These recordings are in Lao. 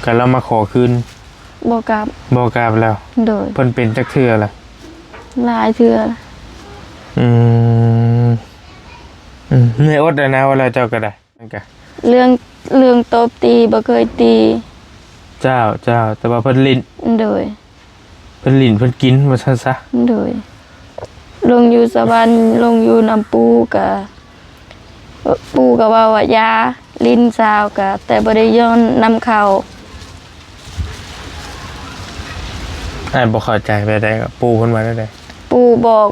ຄັນລາວມາຂໍຄືນ? ບໍ່ກັບ. ບໍ່ກັບແລ້ວ? ໂດຍ. ເພິ່ນເປັນຈັກເທື່ອລະ? ຫຼາຍເທື່ອ. ອືມ ອືມ ເມື່ອຍອົດແລ້ວນະ ວ່າແລ້ວເຈົ້າກໍໄດ້. ມັນກະ ເລື່ອງ ເລື່ອງຕົບຕີບໍ່ເຄີຍຕີ. ເຈົ້າ ເຈົ້າ ແຕ່ວ່າເພິ່ນຫຼິ້ນ. ໂດຍ. ເພິ່ນຫຼິ້ນເພິ່ນກິນວ່າຊັ້ນຊະ. ໂດຍ. ລົງຢູ່ສະຫວັນ ລົງຢູ່ນຳປູ່ກະ ປູ່ກະເວົ້າວ່າຢ່າຫຼິ້ນສາວກະ ແຕ່ບໍ່ໄດ້ຍ້ອນນຳເຂົາ. ອ້າຍບໍ່ເຂົ້າໃຈແບບໃດ? ປູ່ເພິ່ນວ່າແນວໃດ? ປູ່ບອກ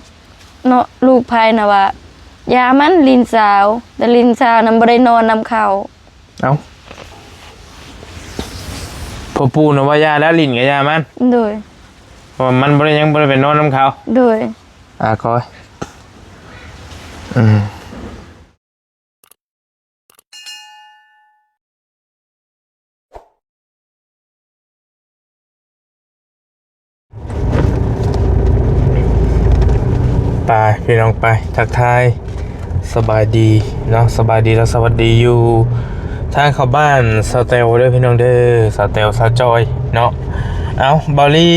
ເນາະ ລູກໃຜນະວ່າ ຢ່າມັນຫຼິ້ນສາວ ແຕ່ຫຼິ້ນສາວນຳບໍ່ໄດ້ນອນນຳເຂົາ. ເອົ້າ ພໍ່ປູ່ນະວ່າຢ່າແລ້ວ ຫຼິ້ນກໍຢ່າມັນ. ໂດຍ. ເພາະວ່າມັນບໍ່ໄດ້ ຍັງບໍ່ໄດ້ໄປນອນນຳເຂົາ. ໂດຍ. ອາ ຄອຍ ອືມ. ໄປພີ່ນ້ອງ ໄປທັກທາຍສະບາຍດີເນາະ ສະບາຍດີ ແລະ ສະຫວັດດີຢູ່ທາງເຂົ້າບ້ານສາວແຕວເດີພີ່ນ້ອງເດີ ສາວແຕວ ສາວຈອຍເນາະ. ເອົ້າ ເບົາລີ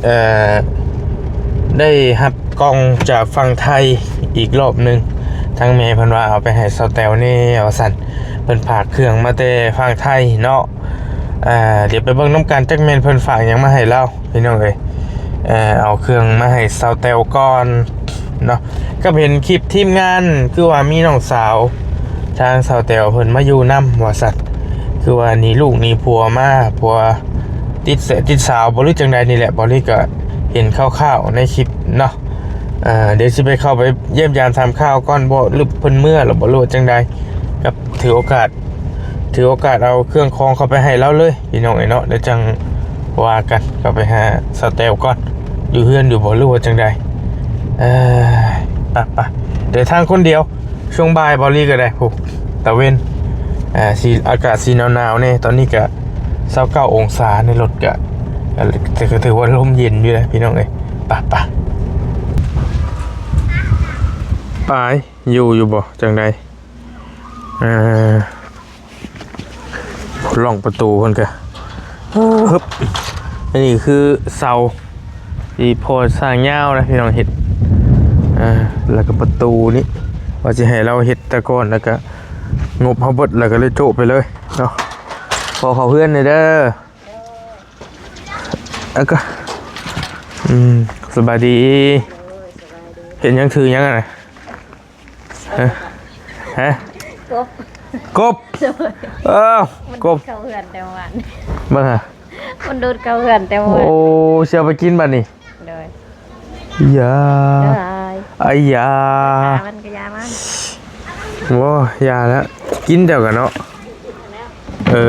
ເອີ ໄດ້ຮັບ ກ່ອງຈາກຝັ່ງໄທອີກລອບໜຶ່ງ ທາງແມ່ເພິ່ນວ່າເອົາໄປໃຫ້ສາວແຕວແດ່ວ່າຊັ້ນ ເພິ່ນຝາກເຄື່ອງມາແຕ່ຝັ່ງໄທເນາະ. ອ່າ ດຽວໄປເບິ່ງນຳກັນ ຈັກແມ່ນເພິ່ນຝາກຫຍັງມາໃຫ້ລາວພີ່ນ້ອງເອີຍ. ເອົາເຄື່ອງມາໃຫ້ສາວແຕວກ່ອນເນາະ ກໍເຫັນຄລິບທີມງານ ຄືວ່າມີນ້ອງສາວ ທາງສາວແຕວເພິ່ນມາຢູ່ນຳວ່າຊັ້ນ ຄືວ່າໜີລູກໜີຜົວມາ ຜົວຕິດແສະຕິດສາວບໍ່ ຫຼື ຈັ່ງໃດນີ້ແຫຼະ ເບົາລີກໍເຫັນຄ່າວໆໃນຄລິບເນາະ. ອ່າ ດຽວຊິໄປເຂົ້າໄປຢ້ຽມຢາມຖາມຂ່າວກ່ອນ ບໍ່ ຫຼື ເພິ່ນເມືອແລ້ວບໍ່ ຫຼືວ່າຈັ່ງໃດ ກັບຖືໂອກາດ ຖືໂອກາດເອົາເຄື່ອງຂອງເຂົ້າໄປໃຫ້ລາວເລີຍພີ່ນ້ອງເອີຍເນາະ. ດຽວຈັ່ງວ່າກັນ ເຂົ້າໄປຫາສາວແຕວກ່ອນ ຢູ່ເຮືອນຢູ່ບໍ່ ຫຼືວ່າຈັ່ງໃດ. ເອີ ໄປໆ ເດີນທາງຄົນດຽວ ຊ່ວງບ່າຍເບົາລີກໍໄດ້ ຜູ້ຕາເວັນ ອ່າ ສີ ອາກາດສີໜາວໆແດ່ ຕອນນີ້ກະຊາວເກົ້າອົງສາ ໃນລົດກະ ກະຖືວ່າລົມເຢັນຢູ່ເດ້ພີ່ນ້ອງເອີຍ. ໄປໆ ໄປ ຢູ່ຢູ່ບໍ່ ຈັ່ງໃດ? ເອີ ລັອງປະຕູເພິ່ນກະ ຮຶບ ອັນນີ້ຄືເສົາ ທີ່ພໍ່ສ້າງຍາວນະພີ່ນ້ອງເຮັດ ເອີ ແລ້ວກໍປະຕູນີ້ ວ່າຊິໃຫ້ລາວເຮັດແຕ່ກ່ອນ ແລ້ວກໍງົບເຮົາເບິດ ແລ້ວກໍເລີຍໂຈະໄປເລີຍເນາະ. ຂໍເຂົ້າເຮືອນແດ່ເດີ ແລ້ວກໍ ອືມ ສະບາຍດີ ເຮັດຫຍັງ ຖືຫຍັງຫັ້ນນະ? ຮະ ຮະ ກົບ ກົບ ເອີ ມັນໂດດເຂົ້າເຮືອນແຕ່ວານ ເບິ່ງຫາ ມັນໂດດເຂົ້າເຮືອນແຕ່ວານ. ໂອ້ ຊິເອົາໄປກິນບັດນີ້. ໂດຍ. ຢ່າ ອາຍາ ມັນກໍຢ່າມັນ ໂອ້ ຢ່າແລ້ວ ກິນເຈົ້າກະເນາະ. ເອີ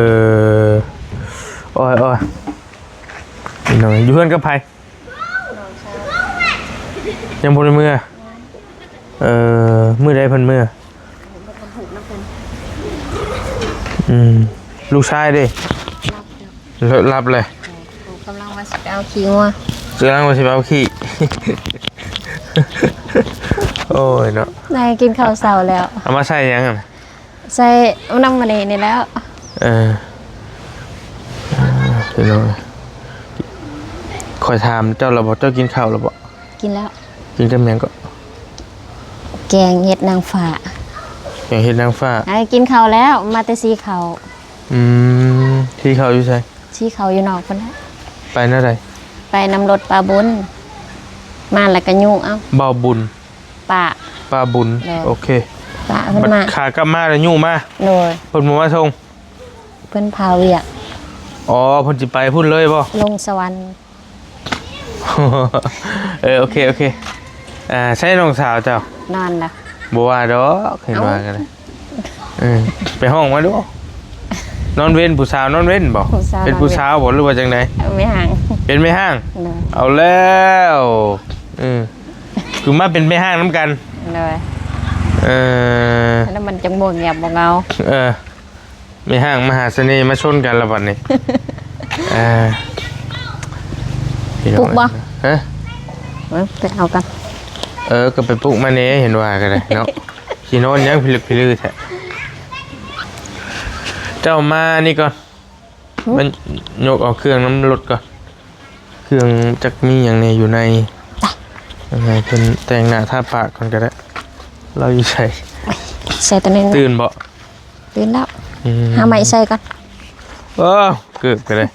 ໂອ້ຍໆ ພີ່ນ້ອງ ຢູ່ເຮືອນກັບໃຜ? ຍັງບໍ່ໄດ້ເມືອ. ເອີ ມື້ໃດເພິ່ນເມືອ? ອືມ ລູກຊາຍເດ້? ຫຼັບແລ້ວ ຫຼັບແລ້ວ. ເອີ ກຳລັງວ່າຊິໄປເອົາຂີ້ງົວ ກຳລັງວ່າຊິໄປເອົາຂີ້. ໂອ້ຍເນາະ ໄດ້ກິນເຂົ້າເຊົ້າແລ້ວ. ເອົາມາໃສ່ຫຍັງຫັ້ນ? ໃສ່ນ້ຳມັນນີ້ແລ້ວ. ເອີ ພີ່ນ້ອງ ຂ້ອຍຖາມເຈົ້າແລ້ວບໍ່? ເຈົ້າກິນເຂົ້າແລ້ວບໍ່? ກິນແລ້ວ. ກິນກັບຫຍັງເກາະ? ແກງເຫັດນາງຟ້າ. ແກງເຫັດນາງຟ້າ. ໄດ້ກິນເຂົ້າແລ້ວ ມາແຕ່ສີເຂົ້າ. ອືມ ສີເຂົ້າຢູ່ໃສ? ສີເຂົ້າຢູ່ນອກພຸ້ນແຫຼະ. ໄປແນວໃດ? ໄປນຳລົດປ້າບຸນ ມາແລ້ວກໍຍູ້ເອົາ. ບ່າວບຸນ? ປ້າ ປ້າບຸນ. ໂດຍ. ໂອເຄ ປ້າເພິ່ນມາ ຂາກັບມາແລ້ວຍູ້ມາ. ໂດຍ. ເພິ່ນບໍ່ມາສົ່ງ? ເພິ່ນພາວຽກ. ອໍ ເພິ່ນຊິໄປພຸ້ນເລີຍບໍ່? ລົງສະຫວັນ. ເອີ ໂອເຄ ໂອເຄ. ອ່າ ໃສນ້ອງສາວເຈົ້າ? ນອນລະ. ບໍ່ວ່າດອກ ເຫັນວ່າກັນ. ເອີ ໄປຮ້ອງມາດູ. ນອນເວັນ ຜູ້ສາວນອນເວັນບໍ່? ເປັນຜູ້ສາວບໍ່ ຫຼືວ່າຈັ່ງໃດ? ເປັນແມ່ຮ້າງ. ເປັນແມ່ຮ້າງ? ໂດຍ. ເອົາແລ້ວ ເອີ ຄືມາເປັນແມ່ຮ້າງນຳກັນ. ໂດຍ. ເອີ ແລ້ວມັນຈັ່ງບໍ່ງຽບບໍ່ເຫງົາ. ເອີ ແມ່ຮ້າງມະຫາສະເໜ່ມາຊົນກັນລະບັດນີ້. ເອີ ປຸກບໍ່? ຮະ? ເອີ ໄປເອົາກັນ. ເອີ ກໍໄປປຸກມາແດ່ ເຫັນວ່າກໍໄດ້ເນາະ. ຊິນອນຫຍັງພິລຶກພິລືແທ້? ເຈົ້າມານີ້ກ່ອນ. ມັນຍົກເອົາເຄື່ອງນຳລົດກ່ອນ ເຄື່ອງຈັກມີຫຍັງແດ່ຢູ່ໃນ ໃຫ້ເພິ່ນແຕ່ງໜ້າທາປາກກ່ອນກໍໄດ້. ລາວຢູ່ໃສ? ໃສ່ຕົວນີ້ ຕື່ນບໍ່? ຕື່ນແລ້ວ. ອືມ ຫາໄມ້ໃສ່ກ່ອນ. ໂອ້ ເກີບກໍໄດ້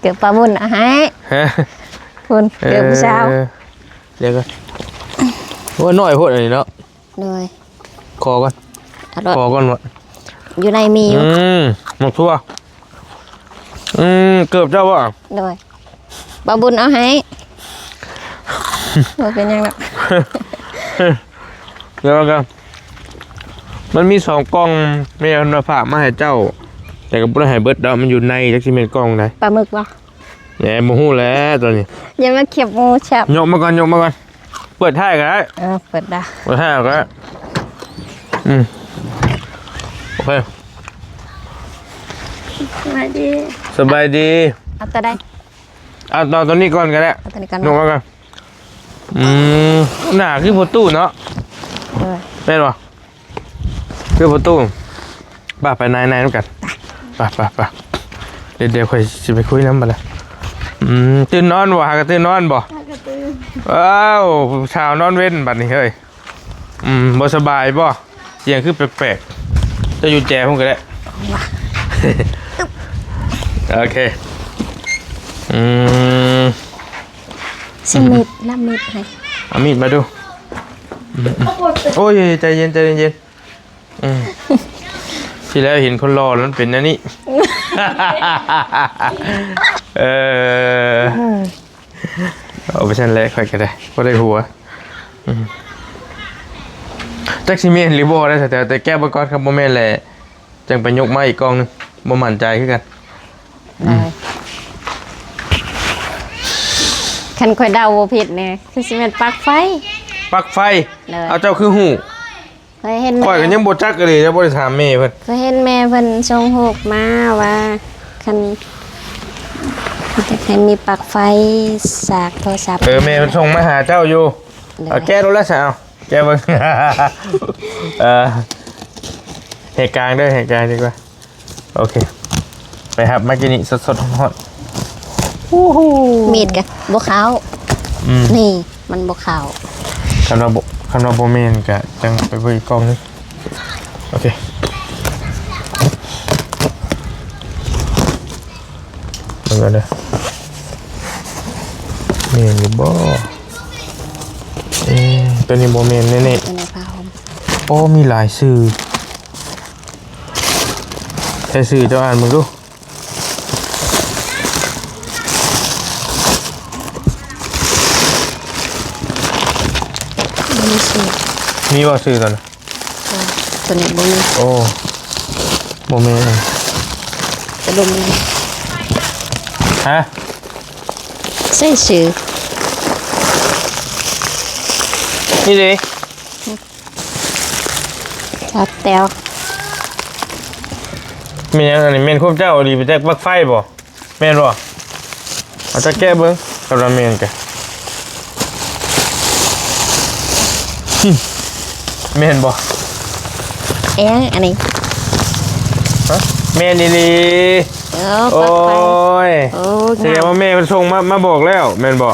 ເກີບປ້າບຸນເອົາໃຫ້. ຮະ? ພຸ້ນ ເກີບຜູ້ສາວ. ເອີ ດຽວກ່ອນ. ໂອ້ຍ ນ້ອຍໂພດອັນນີ້ເນາະ. ໂດຍ ຂໍກ່ອນ ເອົາໂລດ ຂໍກ່ອນວ່າ ຢູ່ໃນມີຢູ່. ອືມ ໝາກຖົ່ວ. ອືມ ເກີບເຈົ້າບໍ່? ໂດຍ ປ້າບຸນເອົາໃຫ້. ບໍ່ເປັນຫຍັງດອກ. ແລ້ວກໍ ມັນມີສອງກ່ອງ ແມ່ເພິ່ນວ່າຝາກມາໃຫ້ເຈົ້າ ແຕ່ກໍບໍ່ໄດ້ໃຫ້ເບິດດອກ ມັນຢູ່ໃນ ຈັກຊິແມ່ນກ່ອງໃດ. ປາໝຶກບໍ່? ແໜ່ ບໍ່ຮູ້ແຫຼະຕອນນີ້. ຢ່າມາເຂັບໝູສັບ. ຍົກມາກ່ອນ ຍົກມາກ່ອນ. ເປີດທ້າຍກໍໄດ້. ເອີ ເປີດໄດ້ ເປີດທ້າຍອອກກໍໄດ້. ອືມ ໂອເຄ. ສະບາຍດີ ສະບາຍດີ. ເອົາຕົວໃດ? ເອົາຕົວ ຕົວນີ້ກ່ອນກໍໄດ້. ເອົາຕົວນີ້ກ່ອນ ຍົກມາກ່ອນ. ອືມ ໜ້າຄືພໍ່ຕູ້ເນາະ. ເອີ ແມ່ນບໍ່? ຄືປະຕູ ໄປ ໄປໃນ ໃນນຳກັນ. ໄປ ໄປ ໄປ. ດຽວ ດຽວຂ້ອຍຊິໄປຄຸຍນຳບັດລະ. ອືມ ຕື່ນນອນບໍ່? ຫາກະຕື່ນນອນບໍ່? ຫາກະຕື່ນ. ອ້າວ ຜູ້ສາວນອນເວັນບັດນີ້ເຮີ້ຍ. ອືມ ບໍ່ສະບາຍບໍ່? ສຽງຄືແປກໆ. ເຈົ້າຢູ່ແຈພຸ້ນກໍໄດ້. ໂອເຄ. ອືມ ຊິມີດ ລຳມີດໃຫ້. ເອົາມີດມາດູ. ໂອ້ຍ ໃຈເຢັນ ໃຈເຢັນ. ອືມ ທີ່ແລ້ວເຫັນຄົນຫຼໍ່ແລ້ວມັນເປັນແນວນີ້. ເອີ ເອົາໄປຊັ້ນແຫຼະ ຂ້ອຍກໍໄດ້ ບໍ່ໄດ້ຫົວ. ອືມ ຈັກຊິແມ່ນຫຼືບໍ່ໄດ້ ແຕ່ ແຕ່ແກະເບິ່ງກ່ອນ ຄັນບໍ່ແມ່ນແຫຼະ ຈັ່ງໄປຍົກມາອີກກ່ອງໜຶ່ງ ບໍ່ໝັ້ນໃຈຄືກັນ. ອືມ ໂດຍ ຄັນຂ້ອຍເດົາບໍ່ຜິດນີ້ ຄືຊິແມ່ນປລັກໄຟ. ປລັກໄຟ? ໂດຍ. ເອົາ ເຈົ້າຄືຮູ້? ຂ້ອຍເຫັນ ຂ້ອຍກໍຍັງບໍ່ຈັກອີ່ຫຼີ ຍັງບໍ່ໄດ້ຖາມແມ່ເພິ່ນ. ຂ້ອຍເຫັນແມ່ເພິ່ນສົ່ງຮູບມາວ່າ ຄັນ ຢາກໃຫ້ມີປລັກໄຟສາກໂທລະສັບ. ເອີ ແມ່ເພິ່ນສົ່ງມາຫາເຈົ້າຢູ່. ໂດຍ. ເອົາແກະໂທລະສັບ ເອົາແກະເບິ່ງ. ເອີ ໃຫ້ກາງເດີ ໃຫ້ກາງດີກວ່າ. ໂອເຄ ໄປຮັບມາກິນນີ້ ສົດໆ ຮ້ອນໆ. ໂອ້ໂຫ ມີດກະບໍ່ເຂົ້າ. ອືມ ນີ້ມັນບໍ່ເຂົ້າ. ຄັນວ່າບໍ່ ຄັນວ່າບໍ່ແມ່ນກະຈັ່ງໄປເບິ່ງອີກກ່ອງໜຶ່ງ. ໂອເຄ ເບິ່ງກ່ອນເດີ ແມ່ນຢູ່ບໍ່? ເອີ ຕົວນີ້ບໍ່ແມ່ນແນ່ໆ. ໂອ້ ມີຫຼາຍຊື່. ໃສ່ຊື່ເຈົ້າອ່ານເບິ່ງດູ. ບໍ່ມີຊື່. ມີບໍ່ຊື່ຕົວນັ້ນ? ຕົວນີ້ບໍ່ມີ. ໂອ້ ບໍ່ແມ່ນ. ກະດົມ. ຮະ? ໃສ່ຊື່. ນີ້ເດ. ຈັບແຕ້ວ. ແມ່ນຫຍັງອັນນີ້? ແມ່ນຄວາມເຈົ້າອີ່ຫຼີ ໄປແຕກປລັກໄຟບໍ່? ແມ່ນບໍ່? ເອົາຈັກແກະເບິ່ງ ຄັນວ່າແມ່ນກະ. ຫຶ ແມ່ນບໍ່? ເອີ ອັນນີ້ ຮະ? ແມ່ນອີ່ຫຼີ. ໂອ້ ໂອ້ຍ ໂອ້ຍ ສະແດງວ່າແມ່ເພິ່ນສົ່ງມາ ມາບອກແລ້ວແມ່ນບໍ່?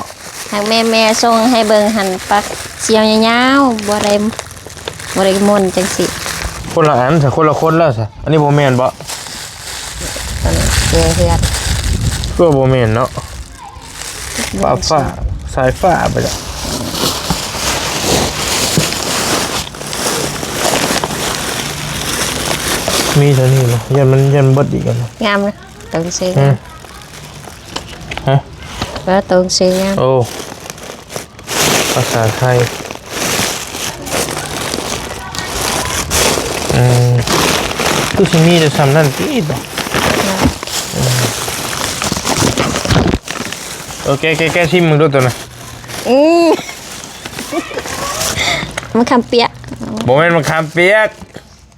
ທາງແມ່ ແມ່ສົ່ງໃຫ້ເບິ່ງຫັ້ນ ປັກສ່ຽວຍາວໆ ບໍ່ໄດ້ ບໍ່ໄດ້ມ້ວນຈັ່ງຊີ້. ຄົນລະອັນຊະ ຄົນລະຄົນແລ້ວຊະ. ອັນນີ້ບໍ່ແມ່ນບໍ່? ອັນນີ້ເຄືເຮືອນ ຄືວ່າບໍ່ແມ່ນເນາະ. ຟ້າ ຟ້າ ສາຍຟ້າໄປແລ້ວ. ມີເທົ່ານີ້ເນາະ. ຢ້ານມັນ ຢ້ານເບິດອີກ. ງາມນະ ຕົງເຊ. ຮະ? ວ່າຕົງເຊງາມ. ໂອ້ ພາສາໄທ. ອືມ ຄືຊິມີແຕ່ສ່ຳນັ້ນຕິ. ໂອເຄ ແກະ ແກະ ຊິມເບິ່ງດູຕົວນັ້ນ. ອືມ ມະຂາມປຽກ. ບໍ່ແມ່ນມະຂາມປຽກ.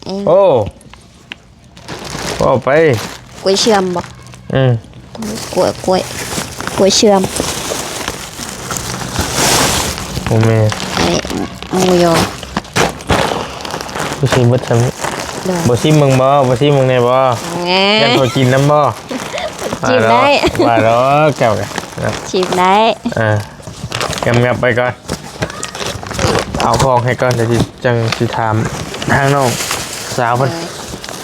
ເອີ ໂອ້ ເວົ້າໄປ. ກ້ວຍເຊື່ອມບໍ່? ອືມ ກ້ວຍ ກ້ວຍ ກ້ວຍເຊື່ອມ. ບໍ່ແມ່ນ. ອັນນີ້ໝູຢໍ. ຄືຊິເບິດຊ່ຳນີ້. ໂດຍ. ບໍ່ຊິມເບິ່ງບໍ່? ບໍ່ຊິມເບິ່ງແດ່ບໍ່? ແນ່ ຢ້ານຂ້ອຍກິນນຳບໍ່? ຈີບໄດ້ ວ່າດອກເຈົ້າກະເນາະ ຈີບໄດ້ ອ່າ ງັບໆໄປກ່ອນ ເອົາຂອງໃຫ້ກ່ອນ ດຽວຊິ ຈັ່ງຊິຖາມທາງນ້ອງສາວເພິ່ນ ເອີ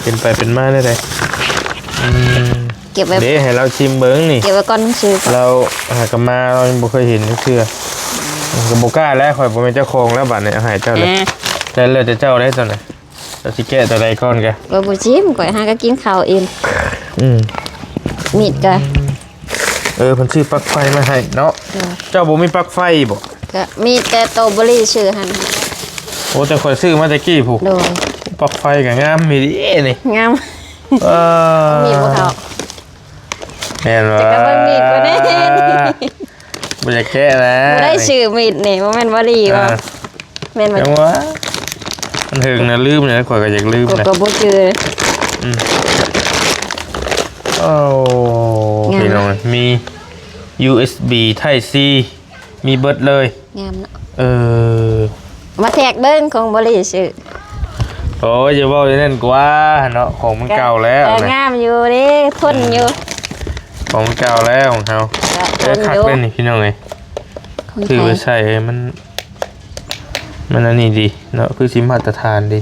ເປັນໄປເປັນມາແນວໃດ ອືມ ເກັບໄວ້ ເດ້ ໃຫ້ລາວຊິມເບິ່ງນີ້ ເກັບໄວ້ກ່ອນຊື່ ລາວຫາກະມາ ລາວຍັງບໍ່ເຄີຍເຫັນຈັກເທື່ອ ກໍບໍ່ກ້າແລ້ວ ຂ້ອຍບໍ່ແມ່ນເຈົ້າຂອງແລ້ວ ບາດນີ້ເອົາໃຫ້ເຈົ້າເລີຍ ອ່າ ແຕ່ແລ້ວແຕ່ເຈົ້າໄດ໋ຕອນນີ້ ເຈົ້າຊິແກະຕົວໃດກ່ອນກະ ຂ້ອຍບໍ່ຊິມ ຂ້ອຍຫາກະກິນເຂົ້າອີກ ອືມ ມີດກະ ເອີ ເພິ່ນຊື້ປັກໄຟມາໃຫ້ເນາະ ໂດຍ ເຈົ້າບໍ່ມີປັກໄຟບໍ? ກະມີແຕ່ໂຕບໍລີຊື້ຫັ້ນ ໂອ້ ແຕ່ຂ້ອຍຊື້ມາແຕ່ກີ້ພຸ້ນ ໂດຍ ປັກໄຟກະງາມອີ່ຫຼີນີ້ ງາມ ເອີ ມີດບໍ່ເຂົ້າ ແມ່ນບໍ່? ຈະກະເບິ່ງມີດກ່ອນເດ້ ບໍ່ຢາກແກະນະ ບໍ່ໄດ້ຊື້ມີດນີ້ ບໍ່ແມ່ນບໍ່ດີບໍ່? ອ່າ ແມ່ນບໍ່? ຈັ່ງວ່າ ມັນເຖິງນະ ລືມນະ ຂ້ອຍກະຢາກລືມນະ ຂ້ອຍກະບໍ່ຈື່ ອືມ ໂອ້ ງາມ ພີ່ນ້ອງ ມີ ຢູເອັສບີ Type C ມີເບິດເລີຍ ງາມເນາະ ເອີ ມາແທກເບິ່ງຂອງບໍລີຊື້ ໂອ້ຍ ຢ່າເວົ້າແນວນັ້ນກວ່າເນາະ ຂອງມັນເກົ່າແລ້ວ ກະງາມຢູ່ເດ້ ທົນຢູ່ ອືມ ຂອງມັນເກົ່າແລ້ວຂອງເຮົາ ກະ ເອີ ຄັກເດ້ນີ້ພີ່ນ້ອງເອີຍ ຂອງ ຊື້ໄວ້ໃຊ້ ເອີ ມັນ ມັນອັນນີ້ດີເນາະ ຄືຊິມາດຕະຖານດີ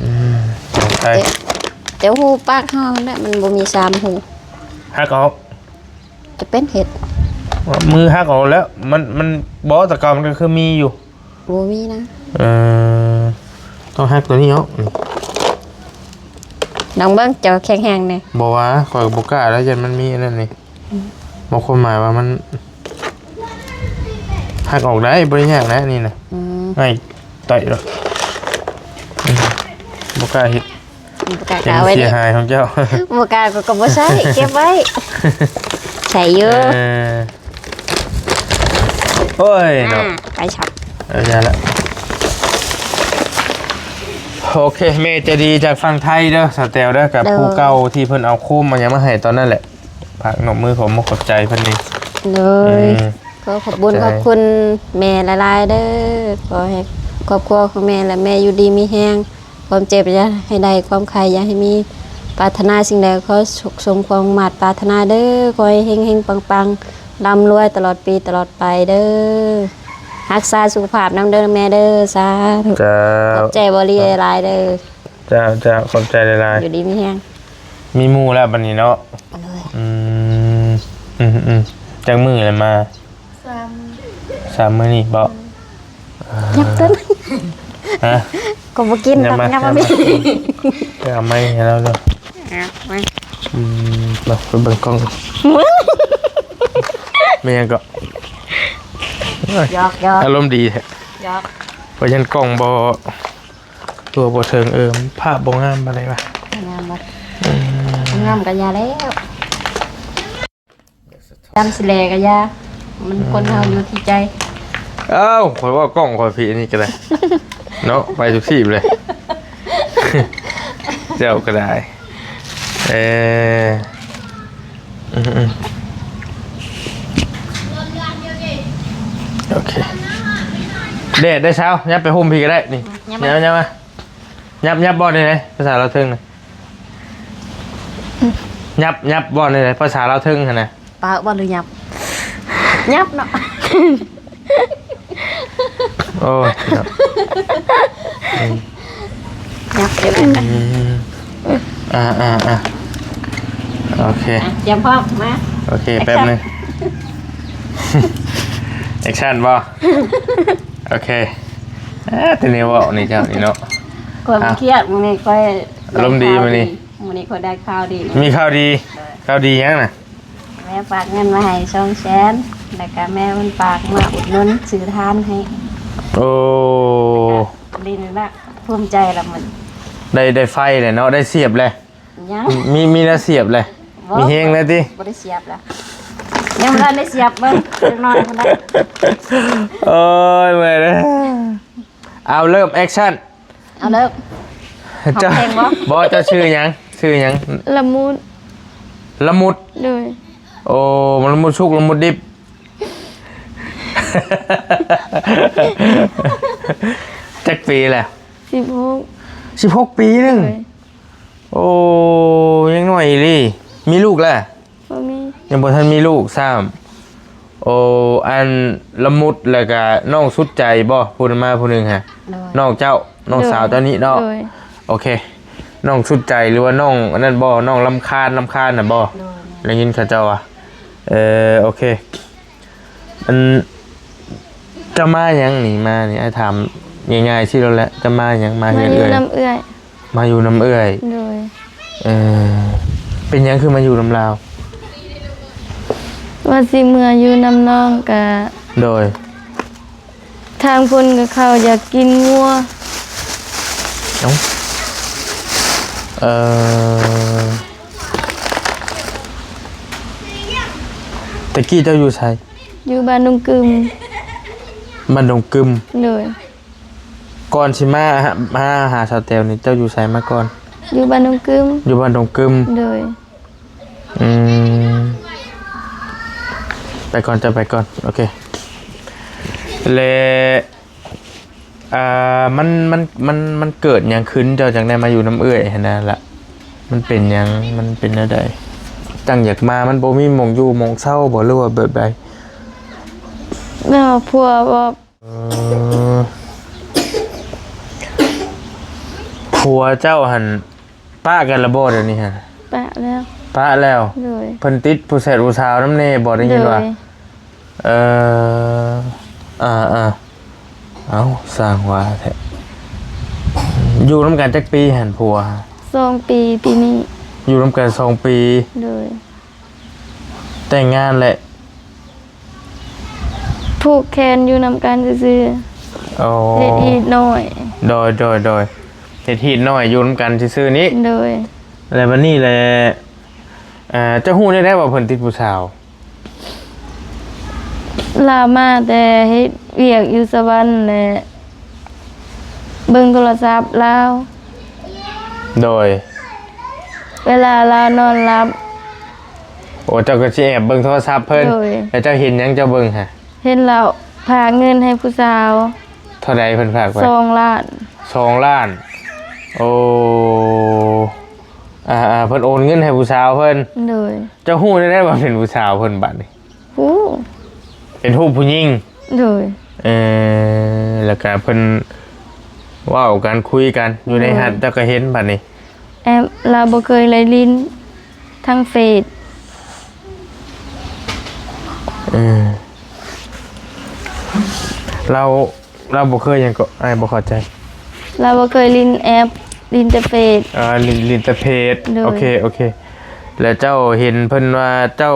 ອືມ ຂອງໄທ ແຕ່ ແຕ່ຮູປາກເຮົາຫັ້ນແຫຼະ ມັນບໍ່ມີສາມຮູ ຫັກອອກ ຈະເປັນເຮັດ ມືຫັກອອກແລ້ວ ມັນ ມັນ ບໍ່ ແຕ່ເກົ່າມັນກະຄືມີຢູ່ ບໍ່ມີນະ ເອີ ຕ້ອງຫັກໂຕນີ້ອອກ ລອງເບິ່ງ ເຈົ້າແຂງແຮງແດ່ ບໍ່ວ່າ ຂ້ອຍກະບໍ່ກ້າແລ້ວ ຢ້ານມັນມີອັນນັ້ນນີ້ ອືມ ບໍ່ ຄວາມໝາຍວ່າມັນຫັກອອກໄດ້ ບໍ່ໄດ້ຍາກນະນີ້ນະ ອືມ ງ່າຍ ໄຕະແລ້ວ ອືມ ບໍ່ກ້າເຮັດ ບໍ່ກ້າ ເປັນ ເອົາໄວ້ ເສຍຫາຍຂອງເຈົ້າ ບໍ່ກ້າກະ ກະບໍ່ໃຊ້ ເກັບໄວ້ ໃຊ້ຢູ່ ເອີ ໂອ້ຍເນາະ ອ່າ ໄປຊັບ ເອີ ຢ່າລະ ໂອເຄ ແມ່ໃຈດີຈາກຝັ່ງໄທເດີ ສາວແຕວເດີ ກັບ ໂດຍ ຜູ້ເກົ່າທີ່ເພິ່ນເອົາໂຄມເອົາຫຍັງມາໃຫ້ຕອນນັ້ນແຫຼະ ຝາກນ້ອງມື ຂອບມຸກຂອບໃຈເພິ່ນນີ້ ໂດຍ ອືມ ຂໍຂອບບຸນ ຂອບໃຈ ຂອບຄຸນແມ່ຫຼາຍໆເດີ ຂໍໃຫ້ຄອບຄົວຂອງແມ່ ແລະ ແມ່ຢູ່ດີມີແຮງ ຄວາມເຈັບຢ່າໃຫ້ໄດ້ ຄວາມໄຂ້ຢ່າໃຫ້ມີ ປາດຖະໜາສິ່ງໃດຂໍສົມຄວາມໝາດປາດຖະໜາເດີ ຂໍໃຫ້ເຮັງໆປັງໆ ລ່ຳລວຍຕະຫຼອດປີຕະຫຼອດໄປເດີ ຮັກສາສຸຂະພາບນຳເດີແມ່ເດີ ສາທຸ ເຈົ້າ ຂອບໃຈບໍລີຫຼາຍໆເດີ ເຈົ້າ ເຈົ້າ ຂອບໃຈຫຼາຍໆ ຢູ່ດີມີແຮງ ມີໝູ່ແລ້ວບັດນີ້ເນາະ ໂດຍ ອືມ ອືມໆ ຈັກມື້ແລ້ວມາ? ສາມ ສາມມື້ນີ້ບໍ? ອືມ ຫຍັບເຕີນ ຮະ ກະບໍ່ກິນ ຫຍັບມາ ຫຍັບມາ ຫຍັບມາ ເອົາໄມ້ໃຫ້ລາວເດີ ເອົາໄມ້ ອືມ ມາ ໄປເບິ່ງກ້ອງ ແມ່ນຫຍັງເກາະ? ຢອກໆ ອາລົມດີແທ້ ຢອກ ວ່າຢັນກ້ອງບໍ່ ຕົວບໍ່ເຖິງ ເອີ ພາບບໍ່ງາມປານໃດວະ ງາມບໍ່? ອືມ ງາມກະຢ່າແລ້ວ ດຳຊິແລກະຢ່າ ມັນ ອືມ ຄົນເຮົາຢູ່ທີ່ໃຈ ອ້າວ ຂ້ອຍເວົ້າກ້ອງຂ້ອຍພີ້ ອັນນີ້ກະໄດ້ ເນາະ ໄປທຸກທີ່ເລີຍ ເຈົ້າກະໄດ້ ເອີ ອືມໆ ໂອເຄ ແດດໄດ້ຊາວ ຫຍັບໄປຮົ່ມພີ້ກະໄດ້ ນີ້ ຫຍັບມາ ຫຍັບມາ ຫຍັບ ຫຍັບບ່ອນນີ້ໄດ໋ ພາສາລາວເທິງນະ ຫຍັບ ຫຍັບບ່ອນນີ້ໄດ໋ ພາສາລາວເທິງຫັ້ນນະ ປາກບໍ່ ຫຼືຫຍັບ? ຫຍັບເນາະ ໂອ້ຍເນາະ ອືມ ຫຍັບຢູ່ ອືມ ອ່າໆໆ ໂອເຄ ອ່ະ ຕຽມພ້ອມ ມາ ໂອເຄ ແອັກຊັນ ແປັບໜຶ່ງ ແອັກຊັນບໍ່? ໂອເຄ ອ່າ ແຕ່ແນວເວົ້ານີ້ເຈົ້ານີ້ເນາະ ຄວາມ ອ່ະ ຄຽດມື້ນີ້ຂ້ອຍ ອາລົມດີມື້ນີ້ ມື້ນີ້ຂ້ອຍໄດ້ຂ່າວດີ ມີຂ່າວດີ ໂດຍ ຂ່າວດີຫຍັງນະ? ແມ່ຝາກເງິນມາໃຫ້ສອງແສນ ແລ້ວກະແມ່ເພິ່ນຝາກມາອຸດໜູນຊື້ຖ່ານໃຫ້ ໂອ້ ດີນີ້ລະ ພູມໃຈລະມື້ນີ້ ໄດ້ ໄດ້ໄຟແລ້ວເນາະ ໄດ້ສຽບແລ້ວ ຍັງ ມີ ມີແນວສຽບແລ້ວ ບໍ່ ມີແຮງແລ້ວຕິ ບໍ່ໄດ້ສຽບແລ້ວ ຍັງບໍ່ທັນໄດ້ສຽບເບິ່ງ ຈັກໜ້ອຍພຸ້ນແຫຼະ ໂອ້ຍ ເມື່ອຍເດີ ເອົາ ເລີ່ມ ແອັກຊັນ ເອົາເລີກ ເຈົ້າ ຮ້ອງເພງບໍ່? ບໍ່ ເຈົ້າຊື່ຫຍັງ? ຊື່ຫຍັງ? ລະມຸດ ລະມຸດ ໂດຍ ໂອ້ ລະມຸດສຸກ ລະມຸດດິບ ຈັກປີແລ້ວ? ສິບຫົກ ສິບຫົກປີໜຶ່ງ ໂດຍ ໂອ້ ຍັງນ້ອຍອີ່ຫຼີ ມີລູກແລ້ວ? ໂດ ຍັງບໍ່ທັນມີລູກຊ້ຳ. ໂອ້ ອັນລະມຸດ ແລ້ວກະນ້ອງສຸດໃຈບໍ່ ຜູ້ມາຜູ້ໜຶ່ງຫະ? ໂດຍ ນ້ອງເຈົ້າ ນ້ອງສາວເຈົ້ານີ້ເນາະ. ໂດຍ ໂອເຄ ນ້ອງສຸດໃຈ ຫຼືວ່ານ້ອງອັນນັ້ນບໍ່ ນ້ອງລຳຄານ ລຳຄານນະບໍ່? ໂດຍ ໄດ້ຍິນເຂົາເຈົ້າວ່າ ເອີ ໂອເຄ. ອັນ ເຈົ້າມາຫຍັງນີ້ ມານີ້ ອ້າຍຖາມງ່າຍໆ ຊີ້ໂລດແຫຼະ ເຈົ້າມາຫຍັງ ມາເຮືອນເອື້ອຍ? ມາຢູ່ນຳເອື້ອຍ. ມາຢູ່ນຳເອື້ອຍ. ໂດຍ ເອີ ເປັນຫຍັງຄືມາຢູ່ນຳລາວ? ວ່າຊິເມືອຢູ່ນຳນ້ອງກະ ໂດຍ ທາງເພິ່ນກໍເຂົ້າຢາກກິນງົວ. ເອົ້າ ເອີ ແຕ່ກີ້ເຈົ້າຢູ່ໃສ? ຢູ່ບ້ານດົງກຶມ. ບ້ານດົງກຶມ. ໂດຍ ກ່ອນຊິມາຫາ ມາຫາສາວແຕວນີ້ ເຈົ້າຢູ່ໃສມາກ່ອນ? ຢູ່ບ້ານດົງກຶມ. ຢູ່ບ້ານດົງກຶມ. ໂດຍ ອືມ ໄປກ່ອນ ເຈົ້າໄປກ່ອນ. ໂອເຄ ແລະ ອ່າ ມັນ ມັນ ມັນ ມັນເກີດຫຍັງຂຶ້ນ ເຈົ້າຈັ່ງໄດ້ມາຢູ່ນຳເອື້ອຍຫັ້ນນະລະ? ມັນເປັນຫຍັງ ມັນເປັນແນວໃດ ຈັ່ງຢາກມາ? ມັນບໍ່ມີໝ່ອງຢູ່ໝ່ອງເຊົາບໍ່ ຫຼືວ່າແບບໃດ? ແມ່ນວ່າຜົວບໍ່ ເອີ ຜົວເຈົ້າຫັ້ນປະກັນລະບໍ່ດຽວນີ້ຫັ້ນ? ປະແລ້ວ. ປະແລ້ວ. ໂດຍ ເພິ່ນຕິດຜູ້ແຊດຜູ້ສາວນຳແດ່ບໍ່ ໄດ້ຍິນວ່າ? ໂດຍ ເອີ ອ່າໆ ເອົ້າ ສ້າງວ່າແທ້. ຢູ່ນຳກັນຈັກປີຫັ້ນຜົວ? ສອງປີ ປີນີ້. ຢູ່ນຳກັນສອງປີ. ໂດຍ ແຕ່ງງານແລ້ວ? ຜູກແຂນຢູ່ນຳກັນຊື່ໆ. ໂອ້ ເຮັດຮີດນ້ອຍ. ໂດຍ ໂດຍ ໂດຍ ເຮັດຮີດນ້ອຍຢູ່ນຳກັນຊື່ໆນີ້. ໂດຍ ແລ້ວບັດນີ້ແຫຼະ ເຈົ້າຮູ້ແນວໃດວ່າເພິ່ນຕິດຜູ້ສາວ? ລາວມາແຕ່ເຮັດວຽກຢູ່ສະຫວັນແຫຼະ ເບິ່ງໂທລະສັບລາວ. ໂດຍ ເວລາລາວນອນຫຼັບ. ໂອ້ ເຈົ້າກໍຊິແອບເບິ່ງໂທລະສັບເພິ່ນ. ໂດຍ ແລ້ວເຈົ້າເຫັນຫຍັງເຈົ້າເບິ່ງຫະ? ເຫັນລາວພາກເງິນໃຫ້ຜູ້ສາວ. ເທົ່າໃດເພິ່ນພາກໄປ? ສອງລ້ານ. ສອງລ້ານ. ໂອ້ ອ່າໆ ເພິ່ນໂອນເງິນໃຫ້ຜູ້ສາວເພິ່ນ. ໂດຍ ເຈົ້າຮູ້ແນວໃດວ່າເປັນຜູ້ສາວເພິ່ນບັດນີ້? ຮູ້ ເປັນຮູບຜູ້ຍິງ. ໂດຍ ເອີ ແລ້ວກະເພິ່ນເວົ້າກັນຄຸຍກັນຢູ່ໃນ ໂດຍ ຫັ້ນ ເຈົ້າກໍເຫັນບັດນີ້. ແອບ ລາວບໍ່ເຄີຍໄດ້ຫຼິ້ນທາງເຟສ. ເອີ ລາວ ລາວບໍ່ເຄີຍຫຍັງເກາະ? ອ້າຍບໍ່ເຂົ້າໃຈ. ລາວບໍ່ເຄີຍຫຼິ້ນແອັບ ຫຼິ້ນແຕ່ເຟສ. ອ່າ ຫຼິ້ນ ຫຼິ້ນແຕ່ເຟສ. ໂດຍ ໂອເຄ ໂອເຄ. ແລ້ວເຈົ້າເຫັນເພິ່ນວ່າເຈົ້າ